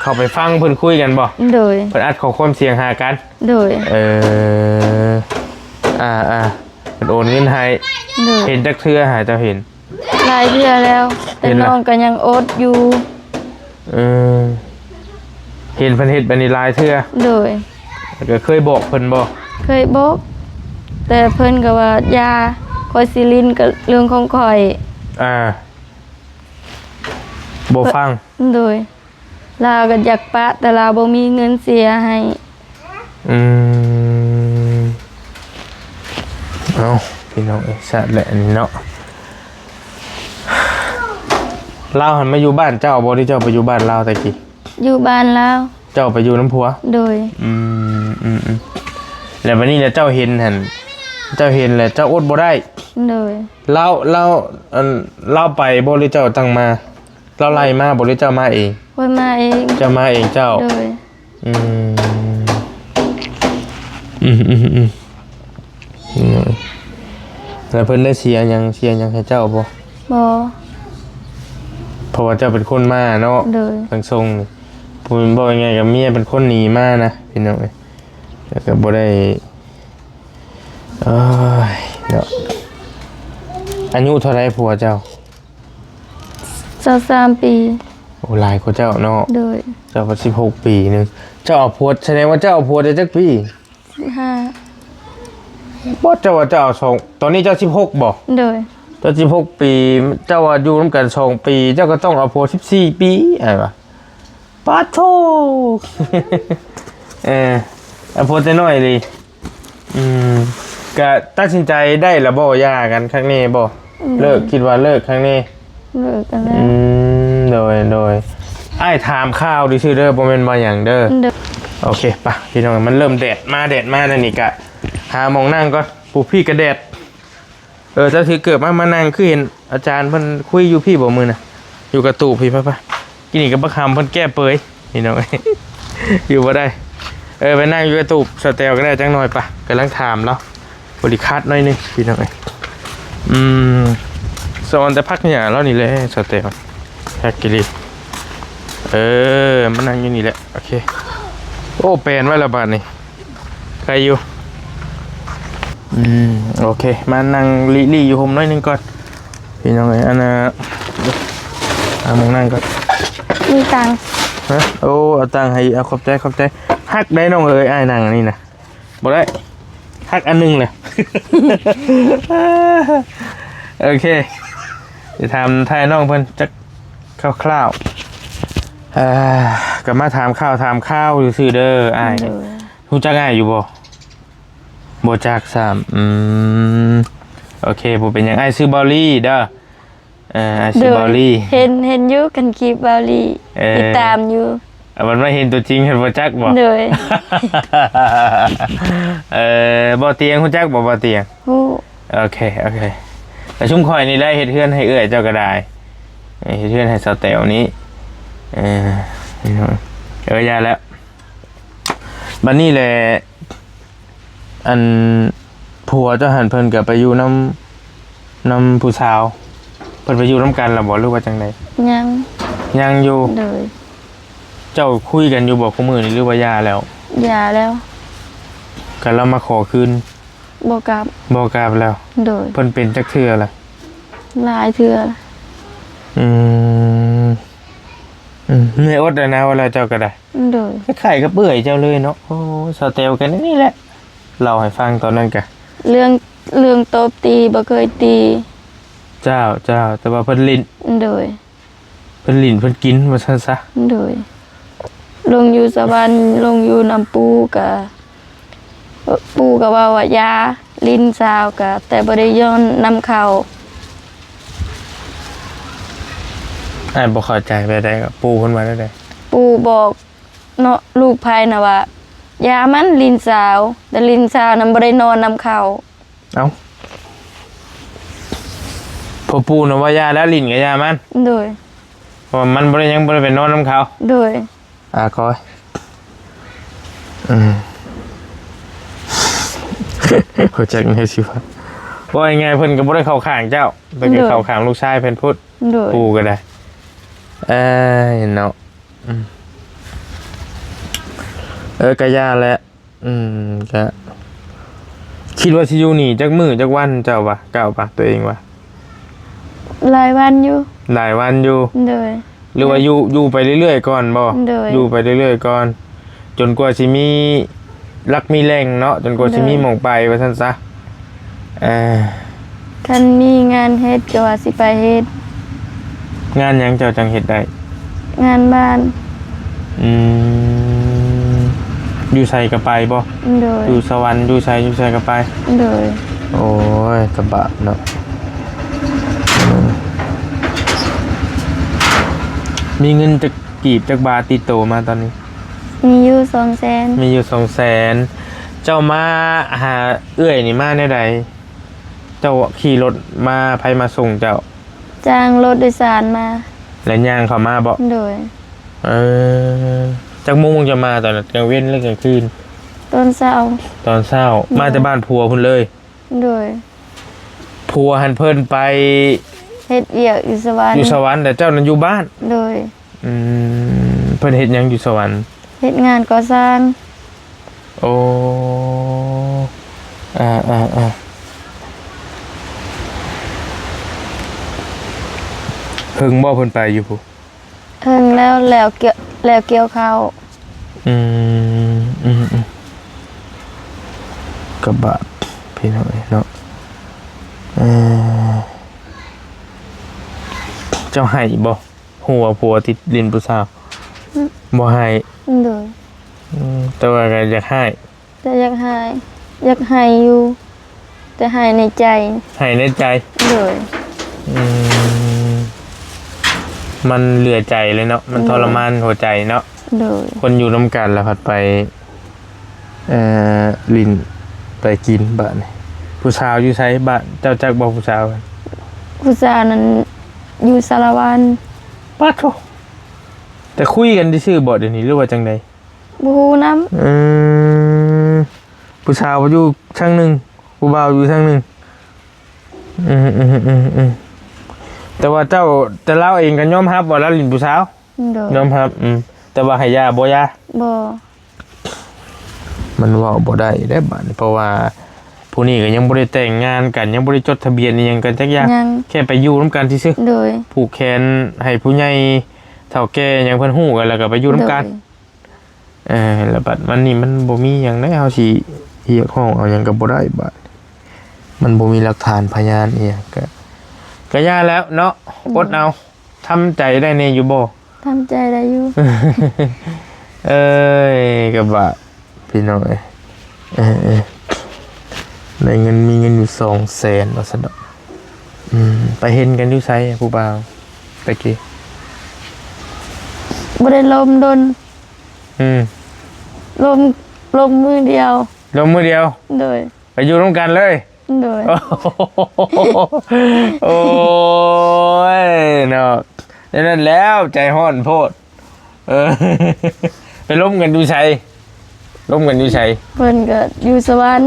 ເຂົ້າໄປຟັງເພິ່ນຄຸຍກັນບໍ່? ໂດຍ ເພິ່ນອັດຂໍ້ຄວາມສຽງຫາກັນ. ໂດຍ ເອີ ອ່າໆ ເພິ່ນໂອນເງິນໃຫ້. ໂດຍ ເຫັນຈັກເທື່ອຫາເຈົ້າເຫັນ? ຫຼາຍເທື່ອແລ້ວ ແຕ່ ເຫັນລະ ນ້ອງກໍຍັງອົດຢູ່. ເອີ ເຫັນເພິ່ນເຮັດແບບນີ້ຫຼາຍເທື່ອ. ໂດຍ ແລ້ວກໍເຄີຍບອກເພິ່ນບໍ່? ເຄີຍບອກ ແຕ່ເພິ່ນກໍວ່າ ຢ່າ ຂ້ອຍຊິຫຼິ້ນກໍເລື່ອງຂອງຂ້ອຍ. ອ່າ ບໍ່ຟັງ. ໂດຍ ລາວກໍຢາກປະ ແຕ່ລາວບໍ່ມີເງິນເສຍໃຫ້. ອືມ ເອົ້າ ພີ່ນ້ອງເອີຍ ຊາດແຫຼະອັນນີ້ເນາະ. ລາວຫັ້ນມາຢູ່ບ້ານເຈົ້າບໍ່ ຫຼືເຈົ້າໄປຢູ່ບ້ານລາວແຕ່ກີ້? ຢູ່ບ້ານລາວ. ເຈົ້າໄປຢູ່ນຳຜົວ? ໂດຍ ອືມ ອືມ ແລ້ວບັດນີ້ລະເຈົ້າເຫັນຫັ້ນ ເຈົ້າເຫັນແລ້ວເຈົ້າອົດບໍ່ໄດ້? ໂດຍ ລາວ ລາວ ອັນ ລາວໄປບໍ່ ຫຼືເຈົ້າຕັ້ງມາ? ລາວໄລ່ມາບໍ່ ຫຼືເຈົ້າມາເອງ? ຂ້ອຍມາເອງ. ເຈົ້າມາເອງເຈົ້າ? ໂດຍ ອືມ ອືມ ອືມ ອືມ ອືມ ແລ້ວເພິ່ນໄດ້ເສຍຫຍັງ ເສຍຫຍັງໃຫ້ເຈົ້າບໍ່? ບໍ່ ເພາະວ່າເຈົ້າເປັນຄົນມາເນາະ. ໂດຍ ທາງສົ່ງນີ້ ເວົ້າງ່າຍໆ ກໍເມຍເປັນຄົນໜີມານະ ພີ່ນ້ອງເອີຍ ແລ້ວກໍບໍ່ໄດ້ ເອີຍ ເນາະ. ອາຍຸເທົ່າໃດຜົວເຈົ້າ? ຊາວສາມປີ. ໂອ້ ຫຼາຍກວ່າເຈົ້າເນາະ. ໂດຍ ເຈົ້າກໍສິບຫົກປີໜຶ່ງ. ເຈົ້າເອົາຜົວ ສະແດງວ່າເຈົ້າເອົາຜົວໄດ້ຈັກປີ? ສິບຫ້າ. ບໍ່ ເຈົ້າວ່າເຈົ້າເອົາສອງ ຕອນນີ້ເຈົ້າສິບຫົກບໍ່? ໂດຍ ເຈົ້າສິບຫົກປີ ເຈົ້າວ່າຢູ່ນຳກັນສອງປີ ເຈົ້າກໍຕ້ອງເອົາຜົວສິບສີ່ປີ ອ້າຍວ່າ. ປາດໂທ້ ເອີ ເອົາຜົວແຕ່ນ້ອຍເລີຍ. ອືມ ກະຕັດສິນໃຈໄດ້ລະບໍ່ ຢ່າກັນຄັກແນ່ບໍ່? ອືມ ເລີກ ຄິດວ່າເລີກຄັກແນ່? ເລີກກັນແລ້ວ. ອືມ ໂດຍ ໂດຍ. ອ້າຍຖາມຂ່າວຊື່ໆເດີ ບໍ່ແມ່ນວ່າຫຍັງເດີ. ໂດຍ. ໂອເຄ ໄປພີ່ນ້ອງ ມັນເລີ່ມແດດມາ ແດດມາແລ້ວນີ້ກະຫາໝ່ອງນັ່ງກ່ອນ. ຜູ້ ພີ່ກະແດດ. ເອີ ເຈົ້າຖືເກີບມາ ມານັ່ງ ຄືເຫັນອາຈານເພິ່ນຄຸຍຢູ່ພີ້ບໍ່ມື້ນະ? ຢູ່ກະຕູບພີ້ ໄປໆ. ກີ້ນີ້ກະບັກຫຳເພິ່ນແກ້ເປີຍ ພີ່ນ້ອງເອີຍ ຢູ່ບໍ່ໄດ້. ເອີ ໄປນັ່ງຢູ່ກະຕູບ ສາວແຕວກະໄດ້ຈັກໜ່ອຍ. ໄປ ກຳລັງຖາມລາວ ບໍລິຄາດໜ້ອຍໜຶ່ງ ພີ່ນ້ອງເອີຍ. ອືມ ສະອອນແຕ່ພັກຫຍ້າລາວນີ້ແຫຼະ ສາວແຕວ ພັກກິລີ. ເອີ ມານັ່ງຢູ່ນີ້ແຫຼະ. ໂອເຄ. ໂອ້ ແປນໄວ້ລະບາດນີ້ ໄກຢູ່. ອືມ ໂອເຄ ມານັ່ງລີ້ໆຢູ່ຮົ່ມໜ້ອຍໜຶ່ງກ່ອນ ພີ່ນ້ອງເອີຍ. ອັນນ່າ ຫາໝ່ອງນັ່ງກ່ອນ. ມີຕັ່ງ? ຮະ? ໂອ້ ເອົາຕັ່ງໃຫ້. ເອົາ ຂອບໃຈ ຂອບໃຈ. ຮັກໄດ໋ນ້ອງເອີຍ ອ້າຍນັ່ງອັນນີ້ນະ. ບໍ່ໄດ້ ຮັກອັນໜຶ່ງແຫຼະ. ໂອເຄ ຊິຖາມຖ່າຍນ້ອງເພິ່ນຈັກຄາວໆ. ເອີ ກະມາຖາມຂ່າວຖາມຄາວຊື່ໆເດີອ້າຍ. ໂດຍ. ຮູ້ຈັກອ້າຍຢູ່ບໍ່? ບໍ່ຈັກຊ້ຳ. ອືມ ໂອເຄ ບໍ່ເປັນຫຍັງ. ອ້າຍຊື່ເບົາລີເດີ. ເອີ ອ້າຍຊື່ເບົາລີ. ເຫັນ ເຫັນຢູ່ກັນຄລິບເບົາລີ. ເອີ ຕິດຕາມຢູ່. ເອົາ ມັນມາເຫັນຕົວຈິງ ເຫັນບໍ່ຈັກບໍ່? ໂດຍ. ເອີ ບໍ່ຕຽງ ຮູ້ຈັກບໍ່ ບໍ່ຕຽງ? ຮູ້. ໂອເຄ ໂອເຄ. ແຕ່ຊຸມຂ້ອຍນີ້ແຫຼະເຮັດເຮືອນໃຫ້ເອື້ອຍເຈົ້າກະໄດ້ ເຮັດເຮືອນໃຫ້ສາວແຕວນີ້. ເອີ ເອີ ຢ່າແລ້ວ. ບັດນີ້ແຫຼະ ອັນ ຜົວເຈົ້າຫັ້ນເພິ່ນກະໄປຢູ່ນຳ ນຳຜູ້ສາວ ເພິ່ນໄປຢູ່ນຳກັນລະບໍ່ ຫຼືວ່າຈັ່ງໃດ? ຍັງ. ຍັງຢູ່. ໂດຍ. ເຈົ້າຄຸຍກັນຢູ່ບໍ່ຄູ່ມື້ນີ້ ຫຼືວ່າຢ່າແລ້ວ? ຢ່າແລ້ວ. ຄັນລາວມາຂໍຄືນ? ບໍ່ກັບ. ບໍ່ກັບແລ້ວ. ໂດຍ. ເພິ່ນເປັນຈັກເທື່ອລະ? ຫຼາຍເທື່ອ. ອືມ ອືມ ເມື່ອຍອົດແລ້ວນະ ວ່າແລ້ວເຈົ້າກະໄດ້. ໂດຍ. ຄ້າຍໆກັບເອື້ອຍເຈົ້າເລີຍເນາະ. ໂອ້ ສາວແຕວກະນີ້ແຫຼະ ເລົ່າໃຫ້ຟັງຕອນນັ້ນກະ ເລື່ອງ ເລື່ອງຕົບຕີ ບໍ່ເຄີຍຕີ. ເຈົ້າ ເຈົ້າ ແຕ່ວ່າເພິ່ນຫຼິ້ນ. ໂດຍ. ເພິ່ນຫຼິ້ນເພິ່ນກິນວ່າຊັ້ນຊະ. ໂດຍ. ລົງຢູ່ສະຫວັນ ລົງຢູ່ນຳປູ່ກະ ປູ່ກະເວົ້າວ່າຢ່າຫຼິ້ນສາວກະ ແຕ່ບໍ່ໄດ້ຍ້ອນນຳເຂົາ. ອ້າຍບໍ່ເຂົ້າໃຈແບບໃດ ປູ່ເພິ່ນວ່າແນວໃດ? ປູ່ບອກ ເນາະ ລູກໃຜນະວ່າ ຢ່າມັນຫຼິ້ນສາວ ແຕ່ຫຼິ້ນສາວນະບໍ່ໄດ້ນອນນຳເຂົາ. ເອົ້າ ພໍ່ປູ່ນະວ່າຢ່າແລ້ວ ຫຼິ້ນກະຢ່າມັນ. ໂດຍ. ເພາະວ່າມັນບໍ່ໄດ້ ຍັງບໍ່ໄດ້ໄປນອນນຳເຂົາ. ໂດຍ. ອາ ຄອຍ ອືມ ເຂົ້າໃຈແນວຊິວ່າ ເວົ້າງ່າຍໆ ເພິ່ນກະບໍ່ໄດ້ເຂົ້າຂ້າງເຈົ້າ ເພິ່ນກະ ໂດຍ ເຂົ້າຂ້າງລູກຊາຍເພິ່ນພຸ້ນ. ໂດຍ. ປູ່ກະໄດ້ ເອີຍເນາະ. ອືມ ເອີ ກະຢ່າແຫຼະ. ອືມ ກະ ຄິດວ່າຊິຢູ່ນີ້ຈັກມື້ຈັກວັນ ເຈົ້າວ່າ ກ້າວວ່າ ຕົວເອງວ່າ? ຫຼາຍວັນຢູ່. ຫຼາຍວັນຢູ່. ໂດຍ. ຫຼືວ່າຢູ່ ຢູ່ໄປເລື້ອຍໆກ່ອນບໍ່? ໂດຍ. ຢູ່ໄປເລື້ອຍໆກ່ອນ ຈົນກວ່າຊິມີຫຼັກມີແຫຼ່ງເນາະ ຈົນກວ່າຊິມີ ໂດຍ ໝ່ອງໄປວ່າຊັ້ນຊະ. ເອີ ຄັນມີງານເຮັດກະວ່າຊິໄປເຮັດ. ງານຫຍັງເຈົ້າຈັ່ງເຮັດໄດ້? ງານບ້ານ. ອືມ ຢູ່ໃສກະໄປບໍ່? ໂດຍ. ຢູ່ສະຫວັນ ຢູ່ໃສ ຢູ່ໃສກະໄປ. ໂດຍ. ໂອ້ຍ ຕະບາບເນາະ. ອືມ ມີເງິນຈັກກີບຈັກບາດຕິດໂຕມາຕອນນີ້? ມີຢູ່ສອງແສນ. ມີຢູ່ສອງແສນ. ເຈົ້າມາຫາເອື້ອຍນີ້ມາແນວໃດ? ເຈົ້າຂີ່ລົດມາ ໃຜມາສົ່ງເຈົ້າ? ຈ້າງລົດໂດຍສານມາ. ແລ້ວຍ່າງເຂົ້າມາບໍ່? ໂດຍ. ເອີ ຈັກໂມງເຈົ້າມາຕອນນັ້ນ ກາງເວັນ ຫຼືກາງຄືນ? ຕອນເຊົ້າ. ຕອນເຊົ້າ. ໂດຍ. ມາແຕ່ບ້ານຜົວພຸ້ນເລີຍ? ໂດຍ. ຜົວຫັ້ນເພິ່ນໄປເຮັດວຽກຢູ່ສະຫວັນ. ຢູ່ສະຫວັນ ແຕ່ເຈົ້ານັ້ນຢູ່ບ້ານ? ໂດຍ. ອືມ ເພິ່ນເຮັດຫຍັງຢູ່ສະຫວັນ? ເຮັດງານກໍ່ສ້າງ. ໂອ້ ເອີໆໆ ເຫິງບໍ່ເພິ່ນໄປຢູ່ພຸ້ນ? ເຫິງແລ້ວ ແລ້ວກ່ຽວ ແລ້ວກ່ຽວເຂົ້າ. ອືມ ອືມໆ ກະບາບ ພີ່ນ້ອງເອີຍເນາະ. ເອີ ເຈົ້າໄຫ້ບໍ່? ຮູ້ວ່າຜົວຕິດຫຼິ້ນຜູ້ສາວ. ອືມ ບໍ່ໄຫ້. ໂດຍ. ອືມ ແຕ່ວ່າກະຢາກໄຫ້. ແຕ່ຢາກໄຫ້ ຢາກໄຫ້ຢູ່ ແຕ່ໄຫ້ໃນໃຈ. ໄຫ້ໃນໃຈ. ໂດຍ. ອືມ ມັນເຫຼືອໃຈເລີຍເນາະ ມັນ ໂດຍ ທໍລະມານຫົວໃຈເນາະ. ໂດຍ. ຄົນຢູ່ນຳກັນລະພັດໄປ ເອີ ຫຼິ້ນໄປກິນບາດນີ້. ຜູ້ສາວຢູ່ໃສ? ບ້ານເຈົ້າຈັກບໍ່ຜູ້ສາວ? ຜູ້ສາວນັ້ນຢູ່ສາລະວັນ. ປາດໂທ້ ແຕ່ຄຸຍກັນຊື່ໆບໍ່ດຽວນີ້ ຫຼືວ່າຈັ່ງໃດ? ບໍ່ຮູ້ນຳ. ອືມ ຜູ້ສາວຢູ່ທາງໜຶ່ງ ຜູ້ບ່າວຢູ່ທາງໜຶ່ງ. ອືມໆໆໆ ແຕ່ວ່າເຈົ້າ ແຕ່ລາວເອງກໍຍອມຮັບວ່າລາວຫຼິ້ນຜູ້ສາວ? ໂດຍ. ຍອມຮັບ. ອືມ ແຕ່ວ່າໃຫ້ຢ່າບໍ່ຢ່າ? ບໍ່. ມັນເວົ້າບໍ່ໄດ້ເດ້ບາດນີ້ ເພາະວ່າຜູ້ນີ້ກໍຍັງບໍ່ໄດ້ແຕ່ງງານກັນ ຍັງບໍ່ໄດ້ຈົດທະບຽນອີ່ຫຍັງກັນຈັກຢ່າງ ຍັງ ແຄ່ໄປຢູ່ນຳກັນຊື່ໆ. ໂດຍ. ຜູກແຂນໃຫ້ຜູ້ໃຫຍ່ເຖົ້າແກ່ຫຍັງເພິ່ນຮູ້ກັນ ແລ້ວກໍໄປຢູ່ນຳກັນ. ໂດຍ. ເອີ ແລ້ວບັດມັນນີ້ມັນບໍ່ມີຫຍັງໃດ ເຮົາຊິຮຽກຮ້ອງເອົາຫຍັງກໍບໍ່ໄດ້ບາດ ມັນບໍ່ມີຫຼັກຖານພະຍານອີ່ຫຍັງ ກໍ ກໍຢ່າແລ້ວເນາະ. ອືມ ອົດເອົາ ທຳໃຈໄດ້ແດ່ຢູ່ບໍ່? ທຳໃຈໄດ້ຢູ່. ເອີຍ ກໍບາດ ພີ່ນ້ອງເອີຍ ເອີ ເອີ ໄດ້ເງິນ ມີເງິນຢູ່ສອງແສນວ່າຊັ້ນດອກ. ອືມ ໄປເຫັນກັນຢູ່ໃສຜູ້ບ່າວແຕ່ກີ້? ບໍ່ໄດ້ລົມດົນ. ອືມ ລົມ ລົມມື້ດຽວ. ລົມມື້ດຽວ? ໂດຍ. ໄປຢູ່ນຳກັນເລີຍ? ໂດຍ. ໂອ້ຍເນາະ ແນວນັ້ນແລ້ວ ໃຈຮ້ອນໂພດ. ເອີ ໄປລົມກັນຢູ່ໃສ? ລົມກັນຢູ່ໃສ? ເພິ່ນກໍຢູ່ສະຫວັນ.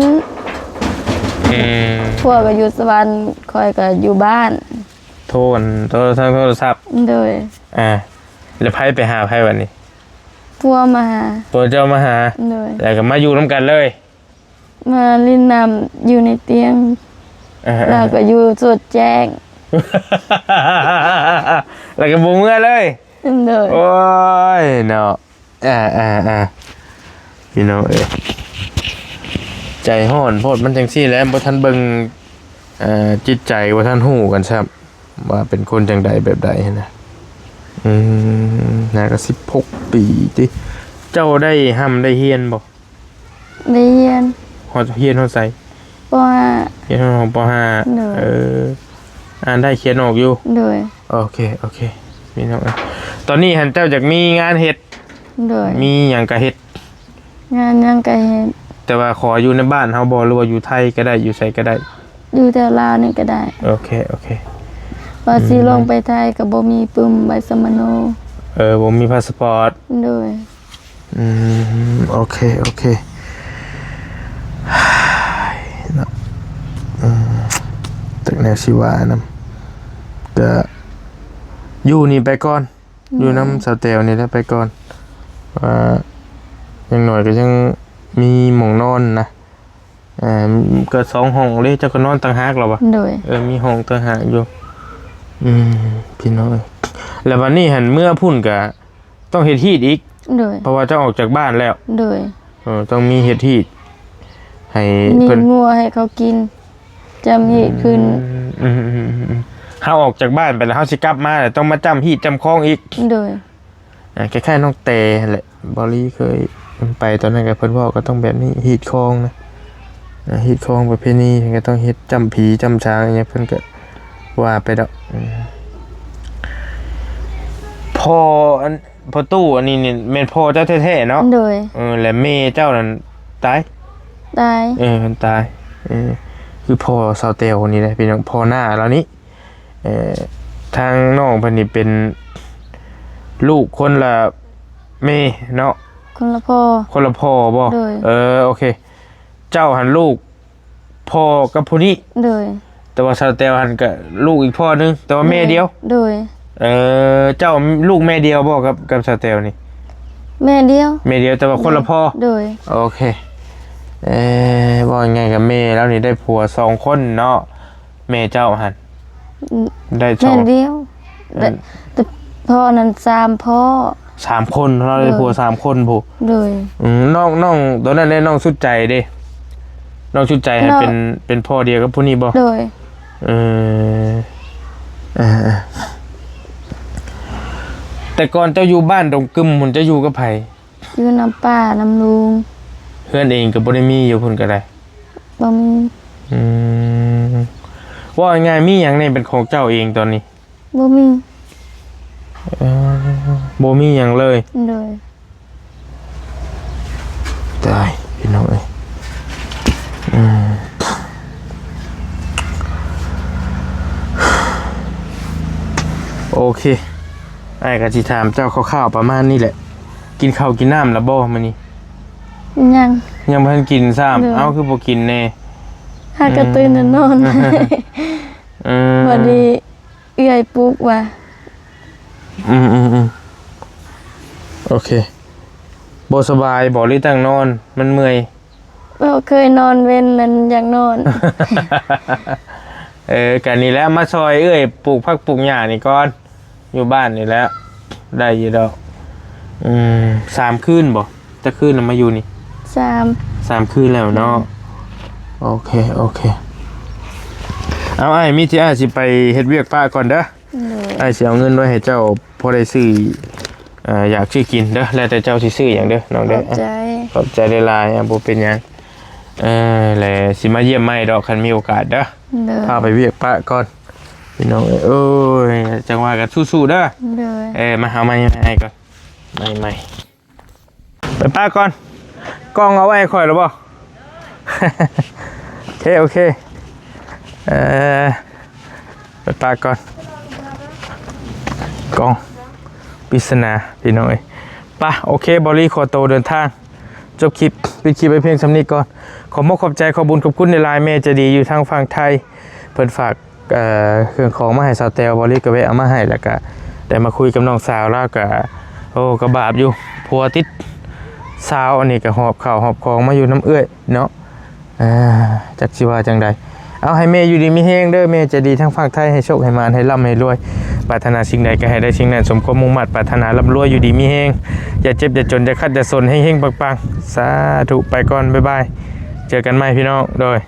ອືມ ພວກກໍຢູ່ສະຫວັນ ຂ້ອຍກໍຢູ່ບ້ານ. ໂທ ອັນ ໂທລະສັບ ໂທລະສັບ. ໂດຍ. ອ່າ ແລ້ວໃຜໄປຫາໃຜບັດນີ້? ພວກມາຫາ. ພວກເຈົ້າມາຫາ? ໂດຍ. ແລ້ວກໍມາຢູ່ນຳກັນເລີຍ? ມາຫຼິ້ນນ້ຳຢູ່ໃນຕຽງ. ເອີ ເອີ ແລ້ວກໍຢູ່ສວນແຈ້ງ. ແລ້ວກໍບໍ່ເມືອເລີຍ? ໂດຍ. ໂອ້ຍເນາະ ອ່າໆໆ ພີ່ນ້ອງເອີຍ ໃຈຮ້ອນໂພດ. ມັນຈັ່ງຊີ້ແຫຼະ ບໍ່ທັນເບິ່ງ ເອີ ຈິດໃຈ ບໍ່ທັນຮູ້ກັນຊ້ຳ ວ່າເປັນຄົນຈັ່ງໃດແບບໃດຫັ້ນນະ. ອືມ ໜ້າກໍສິບຫົກປີຕິ. ເຈົ້າໄດ້ຮ່ຳໄດ້ຮຽນບໍ່? ໄດ້ຮຽນ. ຮອດ ຮຽນຮອດໃສ? ປໍຫ້າ. ຮຽນຮອດຫ້ອງ ປໍຫ້າ. ໂດຍ. ເອີ ອ່ານໄດ້ຂຽນອອກຢູ່? ໂດຍ. ໂອເຄ ໂອເຄ ພີ່ນ້ອງເອີຍ ຕອນນີ້ຫັ້ນເຈົ້າຢາກມີງານເຮັດ? ໂດຍ. ມີຫຍັງກໍເຮັດ? ງານຫຍັງກໍເຮັດ. ແຕ່ວ່າຂໍຢູ່ໃນບ້ານເຮົາບໍ່ ຫຼືວ່າຢູ່ໄທກໍໄດ້ ຢູ່ໃສກໍໄດ້? ຢູ່ແຖວລາວນີ້ກໍໄດ້. ໂອເຄ ໂອເຄ. ວ່າຊິ ອືມ ລົງໄປໄທກໍບໍ່ມີປຶ້ມໃບສຳມະໂນ. ເອີ ບໍ່ມີພາສະປອດ. ໂດຍ. ອືມ ໂອເຄ ໂອເຄ ເນາະ. ອືມ ຈັກແນວຊິວ່ານຳ ກະຢູ່ນີ້ໄປກ່ອນ. ໂດຍ. ຢູ່ນຳສາວແຕວນີ້ແຫຼະໄປກ່ອນ ວ່າຢ່າງໜ້ອຍກໍຍັງມີໝ່ອງນອນນະ. ເອີ ກໍສອງຫ້ອງເດ້ ເຈົ້າກໍນອນຕ່າງຫາກແລ້ວວະ? ໂດຍ. ເອີ ມີຫ້ອງຕ່າງຫາກຢູ່. ອືມ ພີ່ນ້ອງເອີຍ ແລ້ວບັດນີ້ຫັ້ນເມືອພຸ້ນກະຕ້ອງເຮັດຮີດອີກ? ໂດຍ. ເພາະວ່າເຈົ້າອອກຈາກບ້ານແລ້ວ? ໂດຍ. ເອີ ຕ້ອງມີເຮັດຮີດໃຫ້ເພິ່ນ ລ້ຽງງົວໃຫ້ເຂົາກິນ ຈ້ຳຮີດຂຶ້ນ. ອືມ ເຮົາອອກຈາກບ້ານໄປແລ້ວ ເຮົາຊິກັບມາແລ້ວ ຕ້ອງມາຈ້ຳຮີດຈ້ຳຄອງອີກ. ໂດຍ. ອ່າ ຄ້າຍໆນ້ອງແຕຫັ້ນແຫຼະ ເບົາລີເຄີຍໄປຕອນນັ້ນ ກໍເພິ່ນເວົ້າກໍຕ້ອງແບບນີ້ ຮີດຄອງນະ ອ່າ ຮີດຄອງປະເພນີ ກໍຕ້ອງເຮັດຈ້ຳຜີຈ້ຳຊາງອີ່ຫຍັງ ເພິ່ນກໍວ່າໄປດອກ. ອືມ ພໍ່ ອັນ ພໍ່ຕູ້ອັນນີ້ນີ້ແມ່ນພໍ່ເຈົ້າແທ້ໆເນາະ? ໂດຍ. ເອີ ແລະແມ່ເຈົ້ານັ້ນຕາຍ? ຕາຍ. ເອີ ເພິ່ນຕາຍ. ເອີ ຄືພໍ່ສາວແຕວຄົນນີ້ເດ້ພີ່ນ້ອງ ພໍ່ນ້າລາວນີ້. ເອີ ທາງນ້ອງເພິ່ນນີ້ເປັນລູກຄົນລະແມ່ເນາະ? ຄົນລະພໍ່. ຄົນລະພໍ່ບໍ່? ໂດຍ. ເອີ ໂອເຄ ເຈົ້າຫັ້ນລູກພໍ່ກັບຜູ້ນີ້? ໂດຍ. ແຕ່ວ່າສາວແຕວຫັ້ນກະລູກອີກພໍ່ໜຶ່ງ ແຕ່ວ່າແມ່ດຽວ? ໂດຍ. ເອີ ເຈົ້າລູກແມ່ດຽວບໍ່ກັບ ກັບສາວແຕວນີ້? ແມ່ດຽວ. ແມ່ດຽວ ແຕ່ວ່າຄົນລະພໍ່? ໂດຍ. ໂອເຄ ເອີ ເວົ້າງ່າຍໆ ກັບແມ່ລາວນີ້ໄດ້ຜົວສອງຄົນເນາະ ແມ່ເຈົ້າຫັ້ນ? ອືມ ໄດ້ສອງ ແມ່ດຽວ. ແຕ່ ແຕ່ພໍ່ນັ້ນສາມພໍ່. ສາມຄົນ ລາວໄດ້ຜົວສາມຄົນພຸ້ນ. ໂດຍ. ອືມ ນ້ອງ ນ້ອງຕອນນັ້ນເດ້ ນ້ອງສຸດໃຈເດ້? ນ້ອງສຸດໃຈຫັ້ນເປັນ ເປັນພໍ່ດຽວກັບຜູ້ນີ້ບໍ່? ໂດຍ. ເອີ ເອີ ເອີ ແຕ່ກ່ອນເຈົ້າຢູ່ບ້ານດົງກຶມພຸ້ນ ເຈົ້າຢູ່ກັບໃຜ? ຢູ່ນຳປ້ານຳລຸງ. ເຮືອນເອງກໍບໍ່ໄດ້ມີຢູ່ພຸ້ນກໍໄດ້? ບໍ່ມີ. ອືມ ເວົ້າງ່າຍໆ ມີຫຍັງແດ່ເປັນຂອງເຈົ້າເອງຕອນນີ້? ບໍ່ມີ. ເອີ ບໍ່ມີຫຍັງເລີຍ. ໂດຍ. ຕາຍ ພີ່ນ້ອງເອີຍ. ອືມ ໂອເຄ ອ້າຍກໍຊິຖາມເຈົ້າຄ່າວໆປະມານນີ້ແຫຼະ. ກິນເຂົ້າກິນນ້ຳແລ້ວບໍ່ມື້ນີ້? ຍັງ ຍັງບໍ່ທັນກິນຊ້ຳ. ໂດຍ. ເອົ້າ ຄືບໍ່ກິນແດ່? ຫາກະຕື່ນນອນ. ອືມ ເອີ ພໍດີເອື້ອຍປຸກວ່າ. ອືມໆໆ ໂອເຄ. ບໍ່ສະບາຍບໍ່ ຫຼືຕັ້ງນອນ ມັນເມື່ອຍ? ບໍ່ເຄີຍນອນເວັນນັ້ນ ຢາກນອນ. ເອີ ກະນີ້ແຫຼະ ມາຊ່ອຍເອື້ອຍປູກຜັກປູກຫຍ້ານີ້ກ່ອນ ຢູ່ບ້ານນີ້ແຫຼະ ໄດ້ຢູ່ດອກ. ອືມ ສາມຄືນບໍ່? ຈັກຄືນລະມາຢູ່ນີ້? ສາມ ສາມຄືນແລ້ວເນາະ. ໂອເຄ ໂອເຄ. ເອົາ ອ້າຍ ມີທີ່ອ້າຍຊິໄປເຮັດວຽກປະກ່ອນເດີ. ໂດຍ. ອ້າຍຊິເອົາເງິນໄວ້ໃຫ້ເຈົ້າ ພໍໄດ້ຊື້ ເອີ ຢາກຊື້ກິນເດີ ແລ້ວແຕ່ເຈົ້າຊິຊື້ຫຍັງເດີນ້ອງເດີ. ຂອບໃຈ ຂອບໃຈຫຼາຍໆ. ອາ ບໍ່ເປັນຫຍັງ. ເອີ ແລະ ຊິມາຢ້ຽມໃໝ່ດອກ ຄັນມີໂອກາດເດີ. ໂດຍ. ພາໄປວຽກປະກ່ອນ ພີ່ນ້ອງເອີຍ. ໂອ້ຍ ຈັ່ງວ່າກັນ ສູ້ໆເດີ. ໂດຍ. ເອີ ມາ ເອົາໄມ້ໃຫ້ອ້າຍກ່ອນ ໄມ້ໃໝ່. ໄປປະກ່ອນ. ກ່ອງເອົາໄວ້ໃຫ້ຂ້ອຍແລ້ວບໍ່? ໂອເຄ ໂອເຄ. ເອີ ໄປປະກ່ອນ. ກ່ອງ ປິດສະໜາ ພີ່ນ້ອງເອີຍ. ປະ ໂອເຄ ບ່າວລີຂໍໂຕເດີນທາງ ຈົບຄລິບ ປິດຄລິບໄວ້ພຽງສ່ຳນີ້ກ່ອນ. ຂອບມຸກຂອບໃຈ ຂອບບຸນຂອບຄຸນຫຼາຍໆ ແມ່ໃຈດີຢູ່ທາງຝັ່ງໄທ ເພິ່ນຝາກ ເອີ ເຄື່ອງຂອງມາໃຫ້ສາວແຕວ. ບ່າວລີກໍແວະເອົາມາໃຫ້ ແລ້ວກະໄດ້ມາຄຸຍກັບນ້ອງສາວລາວ. ກະ ໂອ້ ກະບາບຢູ່ ຜົວຕິດສາວ ອັນນີ້ກະຫອບເຂົ້າຫອບຂອງມາຢູ່ນຳເອື້ອຍເນາະ. ເອີ ຈັກຊິວ່າຈັ່ງໃດ. ເອົາ ໃຫ້ແມ່ຢູ່ດີມີແຮງເດີ ແມ່ໃຈດີທາງຝັ່ງໄທ ໃຫ້ໂຊກໃຫ້ໝານ ໃຫ້ລ່ຳໃຫ້ລວຍ ປາດຖະໜາສິ່ງໃດກໍໃຫ້ໄດ້ສິ່ງນັ້ນ ສົມຄວາມມຸ່ງມາດປາດຖະໜາ ລ່ຳລວຍຢູ່ດີມີແຮງ ຢ່າເຈັບຢ່າຈົນ ຢ່າຂັດຢ່າສົນ ເຮັງໆ ປັງໆ. ສາທຸ. ໄປກ່ອນ ບາຍບາຍ ເຈີກັນໃໝ່ ພີ່ນ້ອງ. ໂດຍ.